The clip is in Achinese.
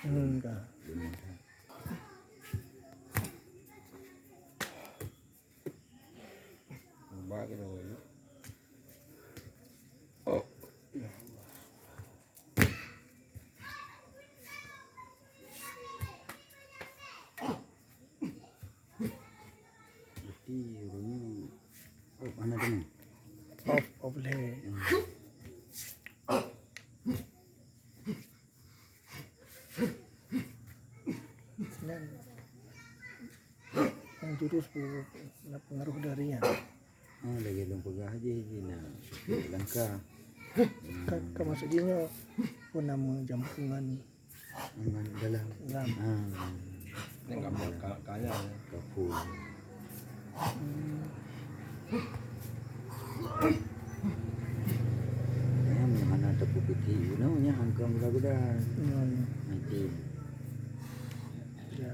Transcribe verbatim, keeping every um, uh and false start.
Hmm, ka. Ubah ke dulu. Oh. Berarti orangnya, oh, mana tu ni? Off, off leh. Hmm. Nyan, nyang jurus pu-, na pengaruh dari nyan. Ah, lagèe lôn peugah jih, jih na langkah. Ka, ka maksud jih nyoe, pun nama jampungan Ngon dalam. Dalam. Ah. Nyan ka, ka, kaya. Kapul. Hmm. Nyan hana tapeupiké inoe nyan angkang guda-guda. Nyan. Nanti. Ya.